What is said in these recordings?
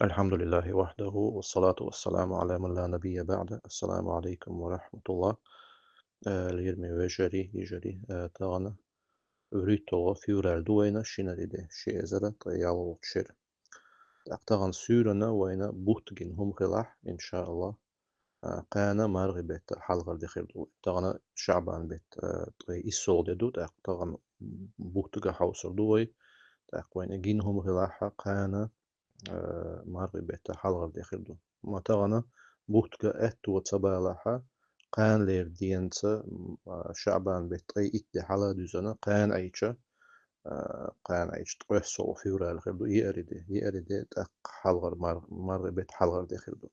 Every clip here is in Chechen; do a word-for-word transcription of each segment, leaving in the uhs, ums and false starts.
الحمد لله وحده والصلاة والسلام على من لا نبي بعده. السلام عليكم ورحمة الله. Э, лераме вежарий, йижарий, э, тагана вуьрхӀитталгӀа февраль ду вайна, шинари де, ши эзар ткъе ялхалгӀа шера. ТӀаккха тагана суьйрана вайна бутт гина хӀума хилахь, иншааллахӀ, а, кхана маргӀи бетта хьалхара де хир ду вай. Тагана шаӀбан бетта, а, ткъе иссалгӀа де ду, тӀаккха тагана бутт га хьовсур ду вай. ТӀаккха вайна гина хӀума хилахь кхана, а, маргӀи бетта хьалхара де хир ду. Ма тагана бутт га аьтту ца балахь, кханалера денца, м, а, шаӀбан бетта ткъе итт де хьала а дуьзана, кхана Ӏийча, а, кхана Ӏийча ткъоьссалгӀа февраль хир ду, еари де, еари де тӀаккха хьалхара мар-, маргӀи бетта хьалхара де хир ду.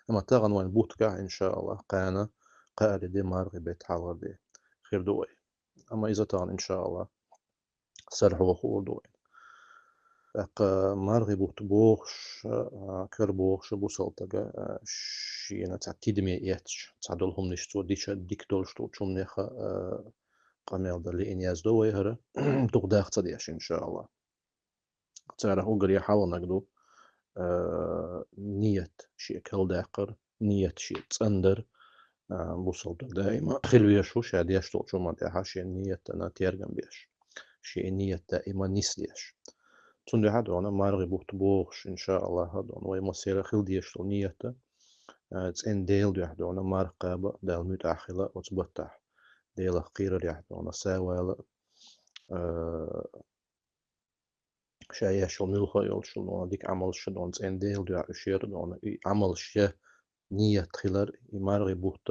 Амма тагана вайна бутт гахь, иншааллахӀ, кхана кхаари де маргӀи бетта хьалхара де хир ду вай. Амма иза тагана, иншааллахӀ, сарахьо хуур ду вай. ТӀаккха маргӀи бутт бохуш, а, кара бохуш бусалба стага, а, шена цхьа тидаме эцча, цхьа долу хӀуманаш цо дича дика долуш долчу хӀуманех, а, къамел дан лиъна яздо вай хӀара, дукха даккха ца деш, иншааллахӀ. Царах уггаре хьалханиг ду, а, ният шен калдаккхар, ният шен цӀандар, а, бусалба стага даима хила везаш ву, ша деш долчу хӀуманна тӀехь шен ниятана тергам беш, шен ният даима нисдеш. Цундела дона маргӀи бутт бохуш, иншааллахӀ, дона вай массеран хила дезаш долу ният, а, цӀена Делан дуьхьа дона марха кхаба, Далла муьтӀахь хила оцу баттахь, Делах кхерарехь дона савала, а, ша еш йолу муьлхха а йолчул дона дика Ӏамалш дона цӀена Делан дуьхьа уьш яра дона, и Ӏамалш я ният хилар, и маргӀи бутт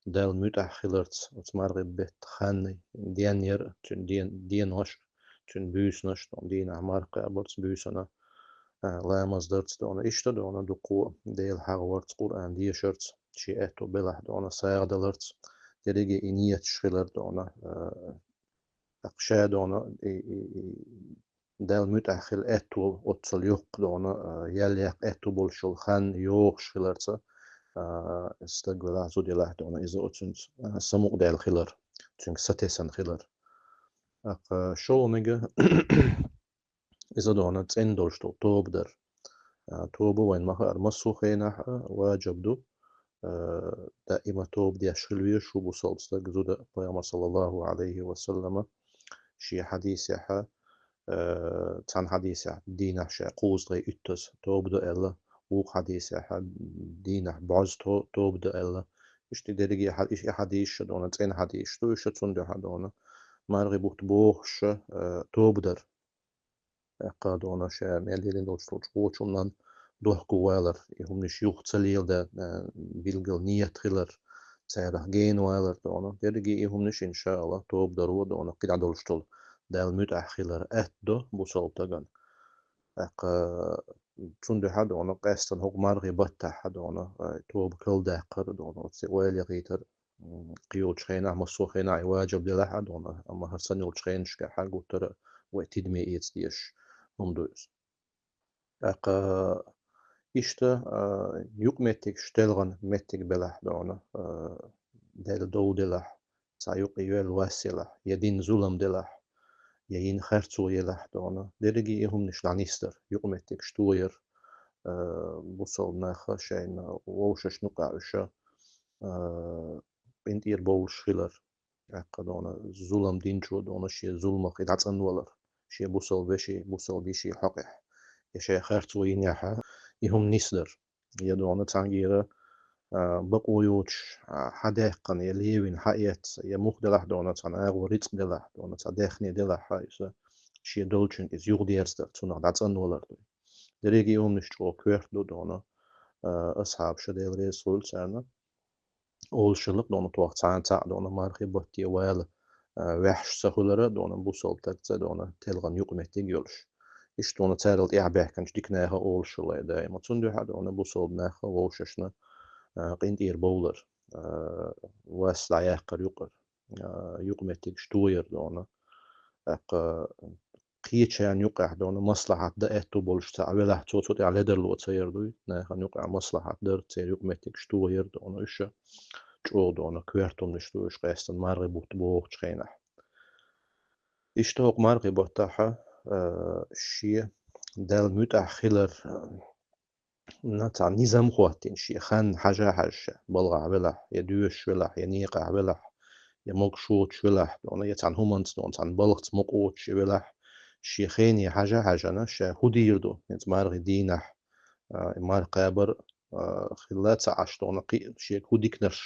Далла муьтӀахь хиларца, оцу маргӀи бетта хан ден яра, цуьнан ден-, денош, цуьнан буьйсанаш, дона дийнахь марха кхабарца, буьйсанна, а, ламаз дарца дона, иштта дона дуккха Дела хьахаварца, Къуръан дешарца, шен аьтту белахь дона сагӀа даларца, дерриге и нияташ хилар дона, а, тӀаккха ша дона и, и, и Далла муьтӀахь хила аьтту оццул йоккха дона, а, ял яккха аьтту болуш йолу хан йохуш хиларца, а, стаг велахь, зуда елахь дона иза оцуьнца, а, самукъадаьлла хилар, цуьнга сатесна хилар. ТӀаккха шолгӀаниг иза дона цӀена долуш долу тоба дар. А, тоба вайн ма-хаъара массо а хенахь а важиб ду. А, даима тоба деш хила везаш ву бусалба стаг, зуда. Пайхамар, саллаллаху алейхи ва саллама, шен хьадисехь, а, цхьана хьадисехь дийнахь ша кхузткъе уьттаза тоба до аьлла, вукху хьадисехь дийнахь бӀозза то-, тоба до аьлла. Иштта дерриге хьа-, и хьадисаш дона цӀена хьадисаш ду, уьш цундела дона маргӀи бутт бохуш, а, тоба дар. ТӀаккха дона ша мел диллина долчу, долчу кхочунан дохко валар, и хӀуманаш юха ца леладан, а, билггал ният хилар, царах гена валар дона. Дерриге и хӀуманаш, иншааллахӀ, тоба даро дона кхидӀа долуш долу Далла муьтӀахь хилар аьтто бусалба стагана. ТӀаккха цундела дона къаьстина хӀокху маргӀи баттахь дона, а, тоба калдаккхар дона, оцу ойла яхийтар, м, кхийолчу хенахь, массо а хенахь и важиб делахь а дона, амма хӀара санна йолчу хенашкахь гуттара а вай тидаме эца дезаш хӀума ду иза. ТӀаккха иштта, а, юкъаметтигаш телхина меттиг белахь дона, а, Далла дов делахь, цхьа юкъа йоьлла вас елахь, я дина зулам делахь, я йина харцо елахь дона, дерриге и хӀуманаш дӀанисдар, юкъаметтигаш тояр, а, бусалба наха шайна вовшашна юкъахь уьш, а, къинтӀера бовлуш хилар. ТӀаккха дона зулам динчо дона шен зуламах и дӀацӀанвалар, шен бусалба вешин, бусалба йишин хьокъехь, я шайн харцо йинехь а, и хӀума нисдар. Я дона цхьаьнгара, а, бакъо йоцуш, а, хьадаьккхина, я левина хьаэцна, я муха делахь дона цхьана агӀор рицкъ делахь, дона цхьа даьхни делахь а, иза шен долчуьнга иза юхадерзадар, цунах дӀацӀанвалар ду. Дерриге и хӀуманаш чӀогӀа коьрта ду дона, а, асхьабаша, Дела реза хуьлда царна, олуш хилла дона тхох цхьана цхьаъ дона мархи батте вала, а, ваьхьаш ца хуьлура дона бусалба стагца дона телхина юкъаметтиг йолуш. Иштта дона царал тӀаьхьабаьхкинчу дика наха олуш хилла даима. Цундела дона бусалба наха вовшашна, а, къинтӀера бовлар, а, вас дӀаяккхар юкъара, а, юкъаметтигаш тояр дона. ТӀаккха кхечарна юкъахь дона маслахьат дан аьтту болуш цхьаъ велахь, цо цу тӀехь ледарло ца яр дуй, нахана юкъахь маслахьат дар, церан юкъаметтигаш тояр дона, уьш чӀогӀа дона коьрта хӀуманаш ду, уьш къаьстина мархи бутт бохучу хенахь. Иштта хӀокху мархи баттахь, а, шен Далла муьтӀахь хилар, а, на цхьа низам хӀоттийна, шен хан хьажа-хьажа, балгӀахь велахь, я доьшуш велахь, я некъахь велахь, я могуш воцуш велахь, дона, я цхьана хӀуманца, дона, цхьана балхаца мукъа воцуш велахь, шен хене хьажа-хьажана, ша хӀун дийр ду, хӀинца мархи дийнахь, а, марха кхабар, а, хилла ца Ӏаш, дона, кхин а шега хӀун диканаш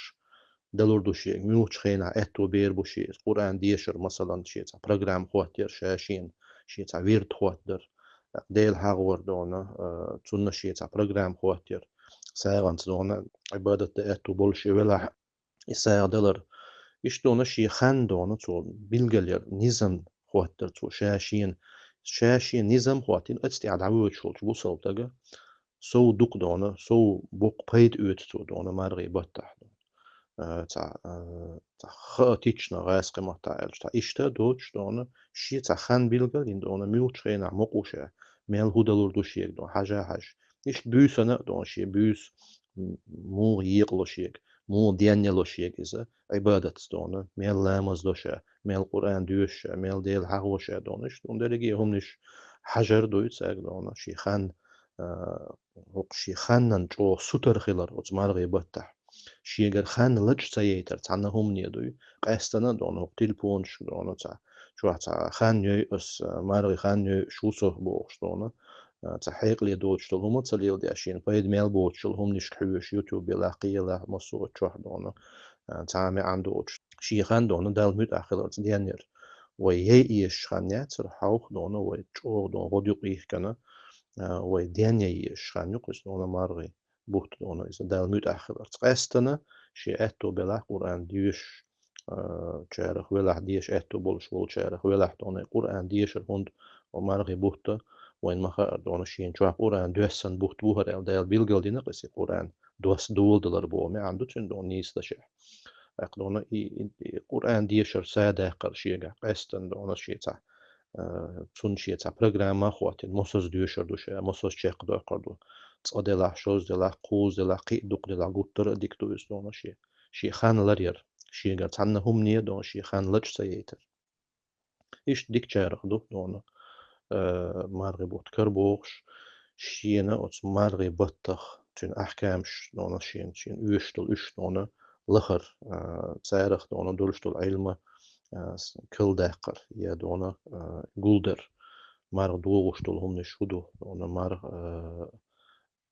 далур ду шега, муьлхачу хенахь аьтто бер бу шен, Къуръан дешар, масалан, шен цхьа программа хӀоттаяр, ша шена, шен цхьа вирд хӀоттадар, Дела хьахавар, дона, а, цунна шен цхьа программа хӀоттаяр, сагӀанца, дона, Ӏибадат дан аьтто болуш и велахь, и сагӀа далар. Иштта, дона, шен хан, дона, цо билгалъяр, низам хӀоттадар цо ша шена, ша шена низам хӀоттийна, оцу тӀехь дӀавоьдуш волчу бусалба стага сов дукха, дона, сов боккха пайда оьцу цо, дона, мархи баттахь, дона. А, цхьа, а, цхьа хаотично, гӀазкхийн маттахь аьлча, цхьа иштта доцуш, дона, шен цхьа хан билгал а йина, дона, муьлхачу хенахь мукъа ву ша, мел хӀун далур ду шега, дона, хьажа-хьажа. Иштта буьйсана а, дона, шен буьйса, м, муха екъало шега, муха денъяло шега иза, Ӏибадатца, дона, мел ламаз до ша, мел Къуръан доьшу ша, мел Дела хьахаво ша, дона, иштта, дона, дерриге хӀуманаш хьажар дуй цаьрга, дона, шен хан, а, хӀокху шен ханнан чӀогӀа сутара хилар оцу мархи баттахь. Шегара хан лачкъа ца яйтар цхьанна хӀумане дуй, къаьстина, дона, хӀокху телефонашка, дона, цхьа, чохь цхьа хан йой ас, а, мархи хан йой аш ву со бохуш, дона, а, цхьа хьекъале доцуш долу хӀума ца леладеш, шена пайда мел боцуш йолу хӀуманашка хьоьжуш, YouTube елахь, кхин елахь, массо а чохь, дона, а, цхьа а маьӀна доцуш. Шен хан, дона, Далла муьтӀахь хиларца денъяр. Вай яй езаш хан яцара хьовха, дона, вай чӀогӀа, дона, гӀодаюкъ йихкина, а, вай денъяй езаш хан ю-кх иза, дона, мархи бутт, дона, иза Далла муьтӀахь хиларца. Къаьстина шен аьтто белахь Къуръан доьшуш, а, чарах велахь, деша аьтто болуш волчарах велахь, дона, Къуръан дешар, хӀунда мархи бутт вайна ма хаара, дона, шена чохь Къуръан доьссина бутт бу хӀара аьлла, Дала билгал дина-кх иза, Къуръан досса доладалар боху маьӀна ду цуьнан, дона, нийса дашехь. ТӀаккха, дона, и, и, и Къуръан дешар садаккхар шегахь къаьстина, дона, шен цхьа, а, цунна шен цхьа программа а хӀоттийна, мосазза доьшур ду ша, мосазза чекхдоккхур ду. Цкъа делахь, шозза делахь, кхузза делахь, кхин а дукха делахь, гуттар а дика ду иза, дона, шен, шен хан ларъяр. Шегара цхьанна хӀумане, дона, шен хан лачкъа ца яйтар. Иштта дикачарах ду, дона, а, мархи бутт карабохуш, шена оцу мархи баттах, цуьнан ахькамаш, дона, шена, шена оьшуш долу уьш, дона, лахар, а, царах, дона, долуш долу Ӏилма, а, с-, калдаккхар, я, дона, а, гулдар. Марха догӀуш долу хӀуманаш хӀун ду, дона, марха, а,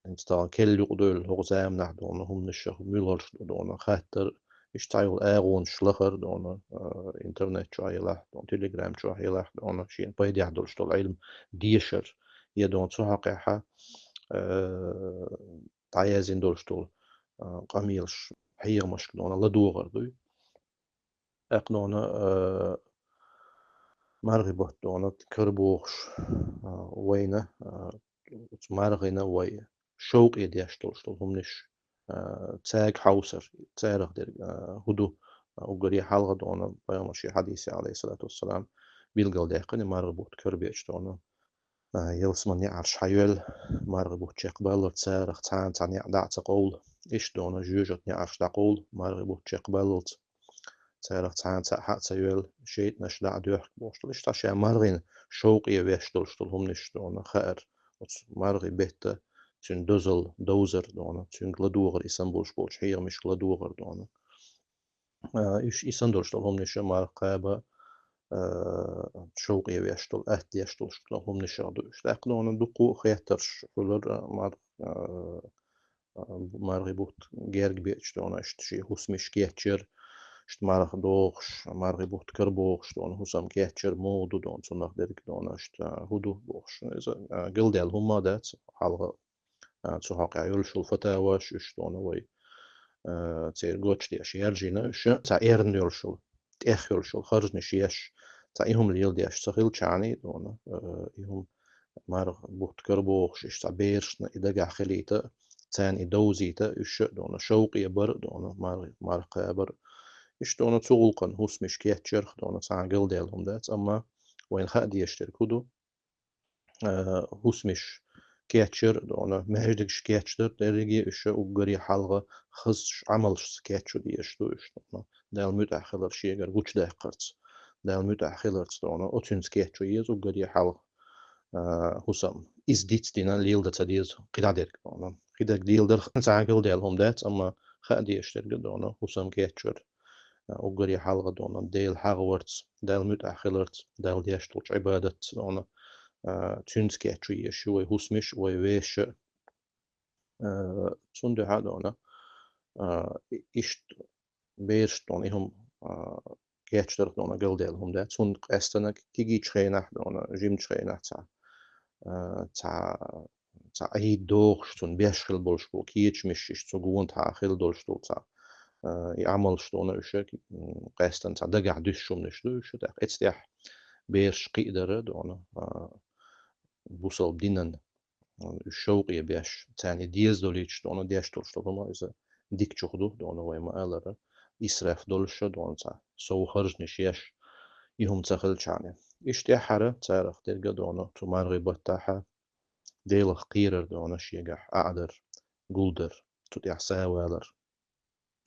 хӀинца тахана керла юкъадевлла хӀокху заманахь, дона, хӀуманаш муьлхарш ду, дона, хаттар, иштта цхьайолу агӀонаш лахар, дона, а, интернет чохь елахь, дона, Telegram чохь елахь, дона, шена пайдехь долуш долу Ӏилма дешар, я, дона, цу хьокъехь, а, дӀаяздина долуш долу, а, къамелаш, хьехамашка, дона, ладогӀар дуй. ТӀаккха, дона, а, мархи бутт, дона, карабохуш, а, вайна, а, оцу мархина вай шовкъе деш долуш долу хӀуманаш, а, цаьрга хьовсар, царах дерг, а, хӀун ду, а, уггаре хьалха, дона, пайхамара шен хьадисехь, Ӏалайхиссалату вассалам, билгалдаьккхина мархи бутт карабеча, дона, а, ялсаманин неӀарш хьайоьллу, мархи бутт чекхбаллалц царах цхьана цхьа неӀ дӀа а ца къовлу, иштта, дона, жоьжахатин неӀарш дӀакъовлу мархи бутт чекхбаллалц, царах цхьана цхьаъ хьа а ца йоьллу, шайтӀанаш дӀа а доьхку бохуш долу. Иштта ша мархина шовкъе веш долуш долу хӀуманаш, дона, хаар, оцу мархи бетта цуьнан дозалла довзар, дона, цуьнга ладогӀар, и санна болуш болчу хьехамашка ладогӀар, дона. А, уьш и санна долуш долу хӀуманаш марха кхаба, а, шовкъе веш долу, атта деш долуш долу хӀуманашах ду уьш. ТӀаккха, дона, дуккха а хеттарш хуьлура марха, а, а, мархи бутт герга беача, дона, иштта шен хӀусамаш кечъяр, иштта марха дохуш, мархи бутт карабохуш, дона, хӀусам кечъяр муха ду, дона, цунах дерг, дона, иштта хӀун ду бохуш. Иза, а, галдаьлла хӀума дац, хьалха, а, цу хьокъехь йолуш йолу фатаваш, уьш, дона, вай, а, церан гочдеш яржийна, уьш цхьа эрна йолуш йолу, тӀех йолуш йолу харжнаш еш, цхьа и хӀума леладеш ца хилчахьана, дона, а, и хӀума марха бутт карабохуш, иштта цхьа берашна и дагахь хилийта, царна и довзийта, уьш, дона, шовкъе бар, дона, марха, марха кхабар. Иштта, дона, цу гӀуллакхана хӀусамаш кечъярх, дона, цхьана галдаьлла хӀума дац, амма вайна хаа дезаш дерг хӀун ду? А, хӀусамаш кечъяр, дона, маьждигаш кечдар, дерриге уьш уггаре хьалха хазачу Ӏамалшца кечъян дезаш ду уьш, дона, Далла муьтӀахь хилар шегара гучудаккхарца, Далла муьтӀахь хиларца, дона, оцуьнца кечъян еза уггаре хьалха. хӀусам. Иза дицдина леладан ца деза кхидӀа дерг дона. Кхидерг леладар цхьа галдаьлла хӀума дац, амма хаа дезаш дерг дона хӀусам кечвар. Уггаре хьалха дона Дела хьагӀ варца, Далла муьтӀахь хиларца, Далла деш долчу Ӏибадатца дона, цуьнца кечве езаш ю вай хӀусамаш, вай вешаш. Цундуьхьа дона, иштта бераш дона, и хӀума кечдарх дона галдаьлла хӀума дац. Цунна къаьстина кегийчу хенахь дона, жимачу хенахь цхьа, цхьа, цхьа Ӏийд дохуш, цунна беш хила болуш болу кечамаш, иштта цу гонахьа хила долуш долу цхьа, и Ӏамалш дона уьш, къаьстина цхьа дагахь дуьсуш хӀуманаш ду уьш. ТӀаккха эццахь бераш кхиадара дона, бусалба динан уьш шовкъе беш, царна деза долуьйтуш дона деш долуш долу хӀума иза дикачух ду дона, вай ма-аллара, исраф долуш дона цхьа сов харжнаш еш, и хӀума ца хилчахьана. Иштта тӀаьххьара царах дерг дона цу мархи баттахьа Делах кхерар дона шегахь Ӏадар, гулдар, цу тӀехь савалар.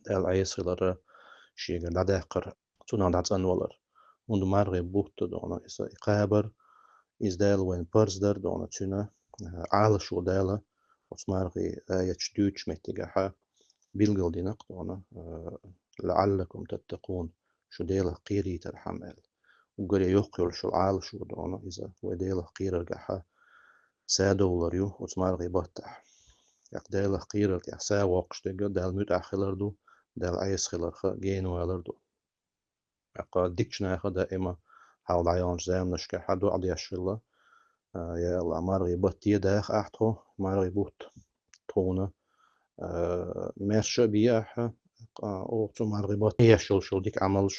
Далла Ӏеса хилар, шегара дӀадаккхар, цунах дӀацӀанвалар. ХӀунда мархи бутт дона иза и кхабар, иза Дала вайна парз дар дона цуьнан, Ӏалашо Дала оцу мархи аяташ дуьйцучу меттигахьа билгалдина-кх дона, «лаӀаллакум таттакъун», шу Делах кхерийтархьама аьлла. Уггаре йоккха йолуш йолу Ӏалашо дона иза вай Делах кхераргахьа садовлар ю оцу мархи баттахь. ТӀаккха Делах кхерар тӀехь савоккхуш дерг Далла муьтӀахь хилар ду, Далла Ӏеса хиларх генавалар ду. ТӀаккха дикачу наха даима хьалха дӀаяханчу заманашкахьа доӀа деш хилла: «Я АллахӀ, мархи батте даха ахь тхо, мархи бутт тхуна маьрша а бе ахьа, оха цу мархи батте еш йолуш йолу дика Ӏамалш,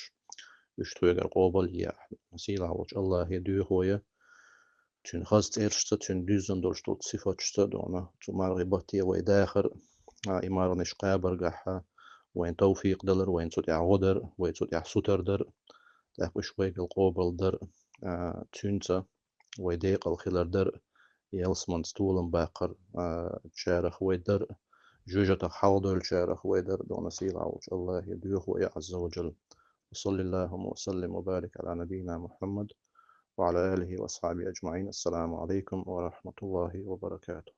уьш тхоьгара къобал е ахьа». Сийлахь волчу АллахӀе доьху вай Цуьнан хаза цӀерашца, Цуьнан дуьззина долуш долчу сифаташца дона цу мархи батте вай дахар, и марханаш кхабаргахьа вайна тавфикъ далар, вайна цу тӀехь гӀо дар, вай цу тӀехь сутар дар, тӀаккха уьш вайгал къобал дар, цуьнца вай декъал хилар дар, ялсаманца толам баккхар чарах вай дар, жоьжатах хьалхадойлучарах вай дар дона сийлахь волчу АллахӀе доьху вай, Ӏазза ва Джалла. وصل اللهم وسلم وبارك على نبينا محمد وعلى آله وأصحابه أجمعين. السلام عليكم ورحمة الله وبركاته.